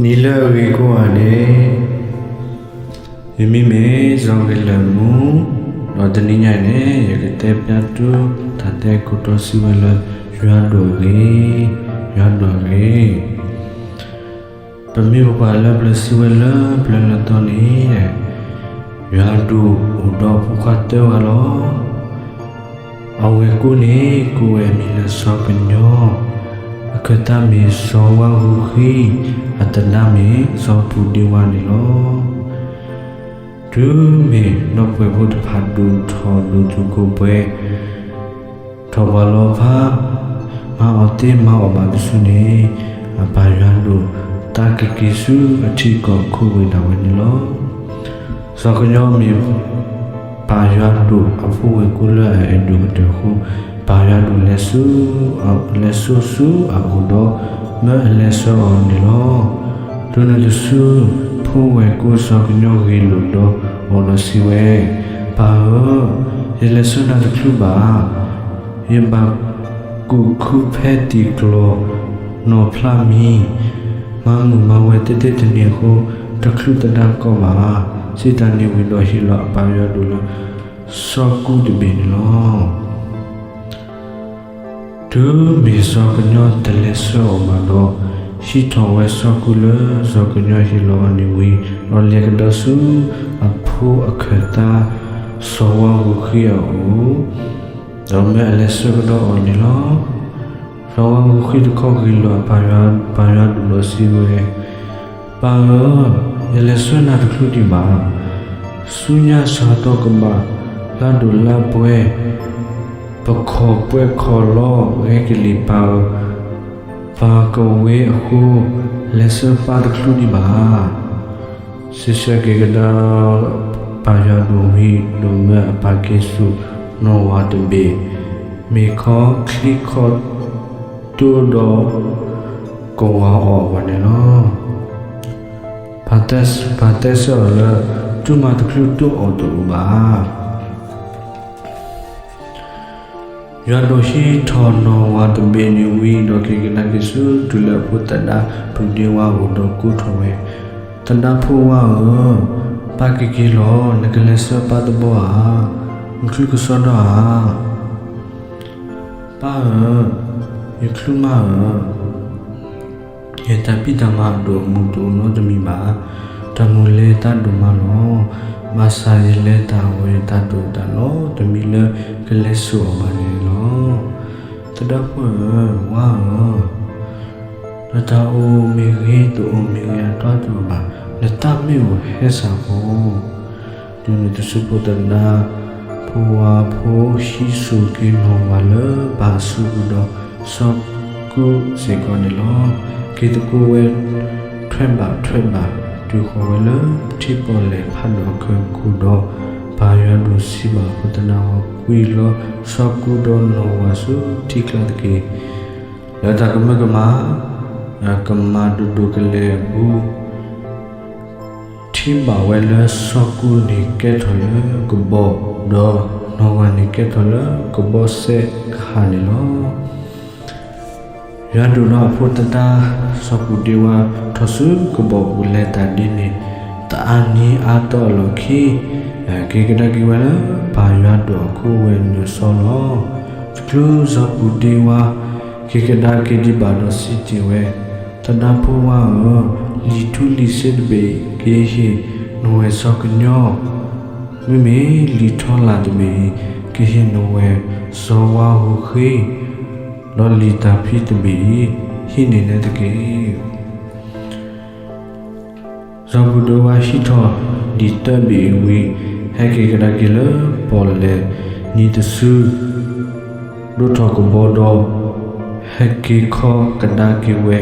နံၤလၢအဂ့ၤကိးဂၤဒဲး, ယမံၤမ့ၢ်စီၤဂ့ၤလၢၢ်မူ, ဒီးတနံၤညါအံၤန့ၣ် ယကတဲပျၢ်တူၢ်တၢ်တဲခိၣ်တီစံးဝဲလၢ ယွၤဒိၣ်အဂ့ၢ်, ယွၤဒိၣ်အဂ့ၢ်. ပမ့ၢ်ပပှၤလၢပျၢၤစံးဝဲလၢပျၢၤလၢတီန့ၣ်, ယွၤဒိၣ်အိၣ်ဒီးအဖိခွါသၢဂၤလီၤ. အဝဲၢ်ကိန့ၣ်ကိးဝဲအမံၤလၢစီၤကညီ, အခၢၣ်သးမ့ၢ်စီၤဝါဂုာ်ဃံ, အသဒါမ့ၢ်စီၤပူၤဒ့ဝါန့ၣ်လီၤ. တုၤမ့ၢ်ဒီပုၢ်ဝဲၢ်ဖိတဖၣ်ဒိၣ်ထီၣ်ဒိၣ်တုာ်ခိၣ်ပှဲၤ ထီၣ်ပှၤလီၤဖး, မၤအီၣ်သ့မၤအီၣ်ဘၣ်တစုန့ၣ်, အပၢ်ယွၤဒိၣ်သးကက့ၤဆူအထံကီၢ်ခိၣ်ဝ့ၤဒၣ်ဝဲန့ၣ်လီၤ. စီၤကညီမ့ၢ် ပၢ်ယွၤဒိၣ်အဖိဝဲၢ်ကိလၢအအဲၣ်ဒိၣ်ကတၢၢ်အဃိ, ပၢ်ယွၤဒိၣ်လဲၤဆူ, လဲၤဆူဆူအအိၣ်ဒီး မၢအလဲၤဆှၢအီၤန့ၣ်လီၤ. တုၤနုၤတစု, ဖိဝဲၢ်ကိစီၤကညီဂ့ၢ်လိာ်ဒီးအီၤဒီးစံးဝဲ, ပၢ်ဧၢ, ယလဲၤဆှၢနၤတချုးဘၣ်. ယဘၣ်ကူၣ်ခုဖဲသံၣ်ကျီၢ်နီၢ်ဖျါမံၤ, မၤမုာ်မၤဝဲသ့သ့တနံၤအဃိ, တချုးသဒါကီးဘၣ်. စံးတၢ်န့ၣ်ဝံၤဒီးဟ့ၣ်လီၤအပၢ်ယွၤဒိၣ်လၢ စီၤကူတဘ့ၣ်န့ၣ်လီၤ. တုၤမ့ၢ်စီၤကညီတလဲၤဆှၢအီၤဘၣ်ဒီး, ဟံးထီၣ်ဝဲစီၤကူလၢစီၤကညီဟ့ၣ်လီၤအီၤန့ၣ်ဝံၤ, ဒီးလဲၤကဒီးဆူအဖိအခၢၣ်သး စီၤဝါဂုာ်ဃံအအိၣ်, ဒီးမၢအလဲၤဆှၢကဒီးအီၤန့ၣ်လီၤ. စီၤဝါဂုာ်ဃံတခီဂ့ၢ်လိာ်အပၢ်ယွၤဒိၣ်ဒီးစံးဝဲ, ပၢ်ဧၢ, ယလဲၤဆှၢနၤတချုးဒံးဘၣ်. ဆူညါစှၤသီကဘၣ်လါဒိၣ်လါပှဲၤ, ပခီၣ်ပှဲၤခီၣ်လီၤဂဲၤကလံၣ်ပၢ်ဧၢ, ပၢ်ကဝ့ၤအဃိ, လဲၤဆှၢပၢ်တချုးဒံးဘၣ်. စံးဆၢက့ၤကဒါပၢ်ယွၤဒိၣ်ဝံၤ, ဒိၣ်မၢအပၢ်က့ၤဆူၣ်နီၢ်ဝၤတဘ့ၣ်, မ့ၢ်ခီချံခီတိဒီး ကဝၤအီၤဝဲန့ၣ်လီၤ. ပၢ်တဲဆၢအီၤလၢ တုၤမၤတချုးတိၢ်အီၣ်တအိၣ်ဘၣ်. ယွၤဒိၣ်ဟံးထီၣ်နီၢ်ဝၤတဘ့ၣ်န့ၣ်ဝံၤဒီး က့ၤကဒါက့ၤဆူ တုၤလၢအဖိသဒါပူၤဒ့ဝါအိၣ်ဒီးကိးထီၣ်ဝဲ, သဒါဖိဝါဧၢ, ပၢ်ကက့ၤလီၤ, နကလဲၤဆှၢပၢ်တဘျီဧါ. နချုးကစီဒီဧါ. ပၢ်ဧၢ, ယချုးမးဧၢ. ယတၢ်ဖံးတၢ်မၤအဒိၣ်အမုၢ်တအိၣ်နီတမံၤဘၣ်. တၢ်မုၢ်လဲၤသးဒိၣ်မးလီၤ. ဘၣ်ဆၣ်ယလဲၤတၢ်အဂီၢ် ယတၢ်ဒိၣ်တၢ်လီၤတမံၤလၢကလဲၤဆူအီၤဘၣ်န့ၣ်လီၤ. သဒါဖိဧၢ, ဝါဧၢ, နတၢ်အိၣ်မ့ၢ်ဂ့ၤ တအိၣ်မ့ၢ်ဂ့ၤ အတီတအိၣ်ဘၣ်. နသးမ့ၢ်အိၣ်ဟဲစၢ်ဖိ တုၤနုၤတစု ဖိသဒါဖိဝါဖိ ဟံးစိာ်က့ၤနီၢ်ဝၤလၢဘၣ်အစုပူၤဒီး စီၤကူစ့ၢ်ကီးန့ၣ်လီၤ. က့ၤသကိးဝဲထွဲဘၣ်ထွဲဘၣ် တုၤဃီၤဝဲလၢထံပီၣ်လဲၣ်ဖးဒိၣ်အကၢၢ်ခိၣ်ဒီး ပၢ်ယွၤဒိၣ်စံးဘၣ်ဖိသဒါဝၤ ကွံာ်လီၤစီၤကူဒီးနီၢ်ဝၤဆူထံကျါတက့ၢ်. လၢတၢ်ကမၢကမၣ် ကမၣ်ဒိၣ်ဒိၣ်ကလဲာ်အပူၤ ထံၣ်ဘၣ်ဝဲလၢစီၤကူန့ၣ်ကဲထီၣ်လၢကဘီ, ဒီးနီၢ်ဝၤန့ၣ်ကဲထီၣ်လၢကဘီစဲကဟၣ်န့ၣ်လီၤ. ယွၤဒိၣ်ဒီးအဖိသဒါ စီၤပူၤဒ့ဝါ ထီၣ်ဆူကဘီပူၤလဲၤတၢ်ဒ်န့ၣ် တအါနံၤအါသီအလီၢ်ခံ က့ၤကဒါက့ၤဝဲလၢပၢ်ယွၤဒိၣ်အခိၣ်ဝဲၢ်နုာ်စီလီၤ. တချုးစီၤပူၤဒ့ဝါ က့ၤကဒါက့ၤဒံးဘၣ်ဒီးစံးတ့ၢ်ဝဲ, သဒါဖိဝါဧၢ, လံာ်ထူလံာ်စ့တဘ့ၣ်အံၤ ကဟ့ၣ်နဝဲၢ်စီၤကညီ, မ့မ့ၢ်လံာ်ထီလာ်တဘ့ၣ်အံၤ ကဟ့ၣ်နဝဲၢ်စီၤဝါဂုာ်ဃံ, ဒီးလံာ်တၢ်ဖံးတဘ့ၣ်အံၤ ဟံးန့ၢ်နဲတက့ၢ်. စီၤပူၤဒ့ဝါဟံးထီၣ်လံာ်သၢဘ့ၣ်အံၤဝံၤ, ဟဲက့ၤကဒါက့ၤလၢပီၣ်လဲၣ်နံၤတစု, ဒိးထီၣ်ကဘီဒီး ဟဲက့ၤခီကဒါက့ၤဝဲ,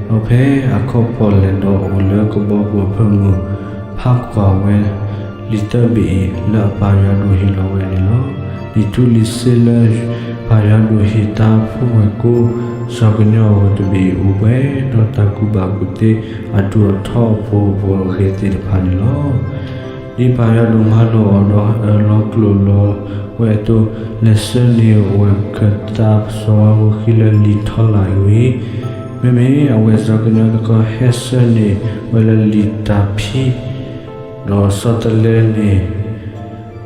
ဒီးဖဲအခီပီၣ်လဲၣ်ဒီးအိၣ်လၢကဘီပူၤအဖၢမုၢ်, ဖးကွၢ်ဝဲလံာ်သၢဘ့ၣ်အံၤ လၢအပၢ်ယွၤဒိၣ်ဟ့ၣ်လီၤဝဲန့ၣ်လီၤ. လံာ်ထူလံာ်စ့လၢပၢ်ယွၤဒိၣ်ဟ့ၣ်သးဖိဝဲၢ်ကိ စီၤကညီအဂီၢ်တဘ့ၣ်အံၤ အိၣ်ပှဲၤဒီးတၢ်ကူၣ်ဘၣ်ကူၣ်သ့ အထူးအထီအဖှိၣ်အဂ့ၤသ့ၣ်တဖၣ်န့ၣ်လီၤ. ဒ်ပၢ်ယွၤဒိၣ်မၤလိာ်အီၤဒီးအၢၣ်လီၤကျိၣ်လီၤဝဲအသိး, လဲၤဆှၢန့ၢ်ဝဲၢ်ခၢၣ်သးစီၤဝါဂုာ်ဃံလၢလံာ်ထီလာ်အံၤဝံၤ, မ့မ့ၢ်အဝဲစီၤကညီတခီဟဲဆှၢန့ၢ်ဝဲလၢလံာ်တၢ်ဖံး, ဒီးဆီတလဲန့ၢ်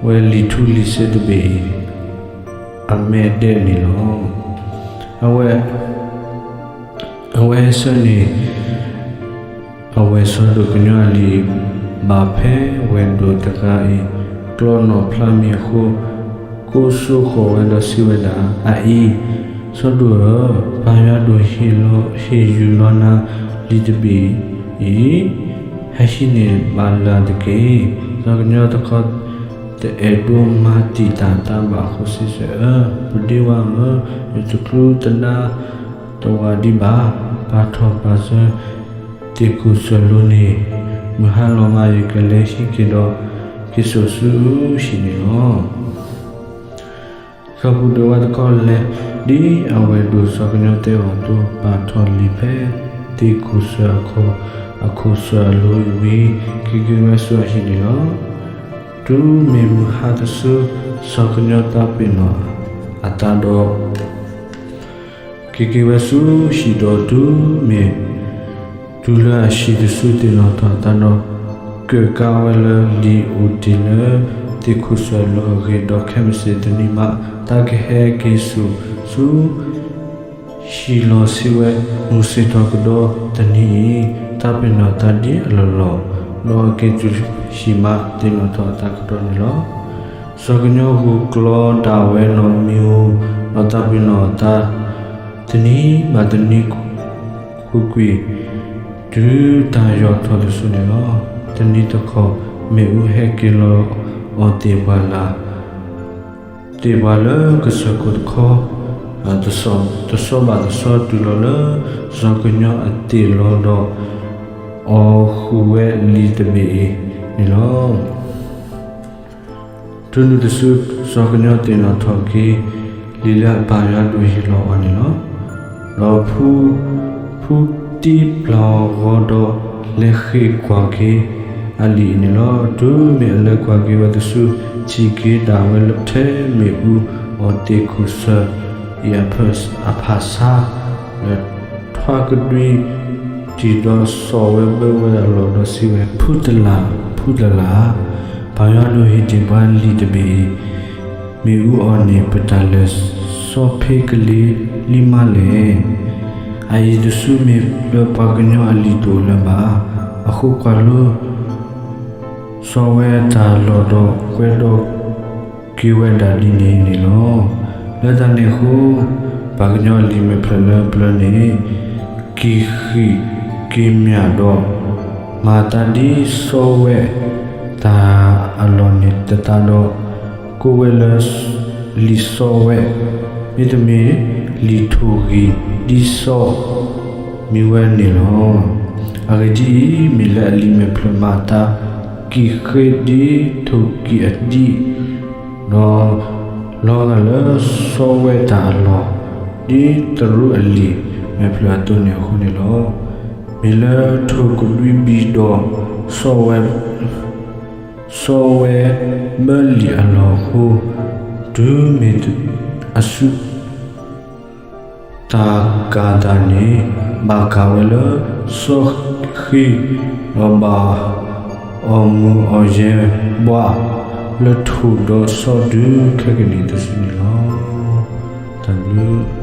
ဝဲလံာ်ထူလံာ်စ့တဘ့ၣ်အံၤ အမဲာ်ဒဲးန့ၣ်လီၤ. အဝဲ အဝဲဟဲဆှၢန့ၢ် အဝဲစီၤဒိၣ်ကညီအလံာ် ဘၣ်ဖဲဝဲၢ်ဒိၣ်တဂၤအံၤ ကျီနီၣ်ဖျါမံၤအဃိ, ကိးစိဃီၤဝဲဒီးစံးဝဲဒၣ်, အအံၤ, စီၤဒိၣ်ဧၢ, ပၢ်ယွၤဒိၣ်ဟ့ၣ်ယူၢ်လီၤနၤလံာ်တဘ့ၣ်အံၤ, ဟဲဟံးန့ၢ်ဘၣ်လၢ်တက့ၢ်. စီၤကညီတခီ တအဲၣ်ဒိးမၤတံာ်တာ်တၢ်ဘၣ်အဃိစံးဆၢအၢ, ပဒ့ဝါဧၢ, ယတကျူတဒါတဝးဒံးဘၣ်, ပာ်ထီၣ်ပာ်စၢၤ သ့ၣ်ခိၣ်စၢၢ်လိၤန့ၣ် မုၢ်ဟါလီၤမး ယကလဲၤဟံးက့ၤဒီး က့ၤစိာ်ဆူဟံၣ်န့ၣ်လီၤ. စီၤပူၤဒိၣ်ဝါတခီလဲၤ ဒ်အဝဲၢ်ဒိၣ်စီၤကညီတဲအီၤအသိး ပာ်ထီၣ်လံာ်ဖဲသ့ၣ်ခိၣ်စၢၢ်အခိၣ်စၢၢ်အလိၤဝံၤ က့ၤက့ၤဝဲဆူအဟံၣ်န့ၣ်လီၤ. တုၤမ့ၢ်မုၢ်ဟါတဆူ စီၤကညီသးပ့ၤနီၣ်အသးဒီး က့ၤက့ၤဝဲဆူဟံၣ်ဒီး တုၤမ့ၢ်တုၤလၢအဟံၣ်တဆူ သ့ၣ်နီၣ်ထီၣ်အသးဒီး ကၢၣ်ကးဝဲလၢလံာ်အိၣ်တ့ၢ်လၢသ့ၣ်ခိၣ်စၢၢ်အလိၤအဂ့ၢ်, ဒီးခဲမုၢ်ဆ့ၣ်တနံၤမး သးကဟဲက့ၤစိာ်ဆူ ဟံၣ်လီၤဆံးဝဲ, မုၢ်ဆ့ၣ်ထီၣ်ကဒီးတနံၤအံၤ သးပ့ၤနီၣ်သးဒ်အလီၢ်လီၢ်, ဒီးအက့ၤတုၤဟံၣ်မး သ့ၣ်နီၣ်ထီၣ်အသးကဒီးန့ၣ်လီၤ. စီၤကညီဂုာ်ကျီဒၣ်ဝဲနီၢ်မံဧိၤ, ဒီးသးပ့ၤနီၣ်အသး တနံၤဘၣ်တနံၤကွ့ၢ်ကွ့ၢ်, တုၤတၢ်ယီၢ်ထီၣ်တစိၤန့ၣ်လီၤ. တနံၤတခီ မ့ၣ်အူဟဲက့ၤလီၤအီၤသ့ၣ်ပှၢ်လၢ် သ့ၣ်ပှၢ်လၢကစၢၢ်ခိၣ်တခီ, တဆီဘၣ်တဆီတုၤလီၤလၢ စီၤကညီအသ့ၣ်လီၤဒီး အီၣ်ဃုာ်ဝဲလံာ်တဘ့ၣ်အံၤန့ၣ်လီၤ. တုၤနုၤတစု စီၤကညီသ့ၣ်နီၣ်ထီၣ်က့ၤ လံာ်လၢအပၢ်ယွၤဒိၣ်ဟ့ၣ်လီၤအီၤန့ၣ်လီၤ. ဒီးဖု ဖုတံပျၢ်အီၤဂီၤဒီး လဲၤဃ့ၢ်ကွၢ်က့ၤအလံာ်အံၤန့ၣ်လီၤ. တုၤမ့ၢ်အလဲၤကွၢ်က့ၤဝဲတစု ထံၣ်က့ၤဒၣ်ဝဲလၢထဲမ့ၣ်အူအီၣ်သ့ၣ်ခိၣ်စၢၢ်အံၤအဖၢၣ်အဆါ လၢထွါကဒွံတံၢ်ဒီးစိာ်ဝဲဘၢဝဲအလီၢ်ဒီးစံးဝဲ, ဖုတလၢ်, ဖုတလၢ်ဧၢ, ပၢ်ယွၤဒိၣ်ဟ့ၣ်တ့ၢ်ပှၤလံာ်တဘ့ၣ်အံၤ, မ့ၣ်အူအီၣ်န့ၢ်ပတၢ်လၢာ်စီဖ့ကလံၤလံမးလဲၣ်. အအံၤတစုမ့ၢ်လၢပှၤကညီအလံာ်တအိၣ်လၢၤဘၣ်. အဃိကွၢ်လိ စိာ်ဝဲတၢ်အလီၢ်ဒီး ကွဲဒီးက့ၤဝဲဒၣ်ဒ်န့ၣ်န့ၣ်လီၤ. လၢတၢ်န့ၣ်အဃိ ပှၤကညီအလံာ်မဲာ်ဖျၢၣ်လၢပျၢၤန့ၣ် က့ၤဃံးက့ၤမၠၣ်ဒီး မၤသးဒ်စိာ်ဝဲတၢ်အလီၢ်န့ၣ်တသးဒီး ကိးဝဲလၢ လံာ်စိာ်ဝဲ, မ့တမ့ၢ် လံာ်ထိၣ်ဂံၢ်ဒ်စိာ် မံၤဝဲန့ၣ်လီၤ. အဂ့ၢ်ဒ်အံၤ, မ့ၢ်လၢအလံာ်မဲာ်ဖျၢၣ်မၤအသး ကံၢ်ဃ့ဒ်ထိၣ်ကံၢ်အဒံး, ဒီးလီၤဂာ်လၢစိာ်ဝဲတၢ်အလီၢ် ဒ်သရူးအလံာ်မဲာ်ဖျၢၣ်အသိးန့ၣ်အဃိန့ၣ်လီၤ. မ့ၢ်လၢထိၣ်ကဒွံဘံၣ်ဒီး စိာ်ဝဲ စိာ်ဝဲဘၢလံာ်အလီၢ်အဃိ, တုၤမ့ၢ်အစု တၢ်ကၤသးန့ၣ် ဘၣ်ကၤဝဲလၢစီဃံ, ဒီးဘၣ်အီၣ်မုၢ်အီၣ်ယဲၢ်ဘှး လၢထိၣ်ဒီးစိာ်တုၤခဲကနံၣ်တစုန့ၣ်လီၤ. တၢ်ဘျုး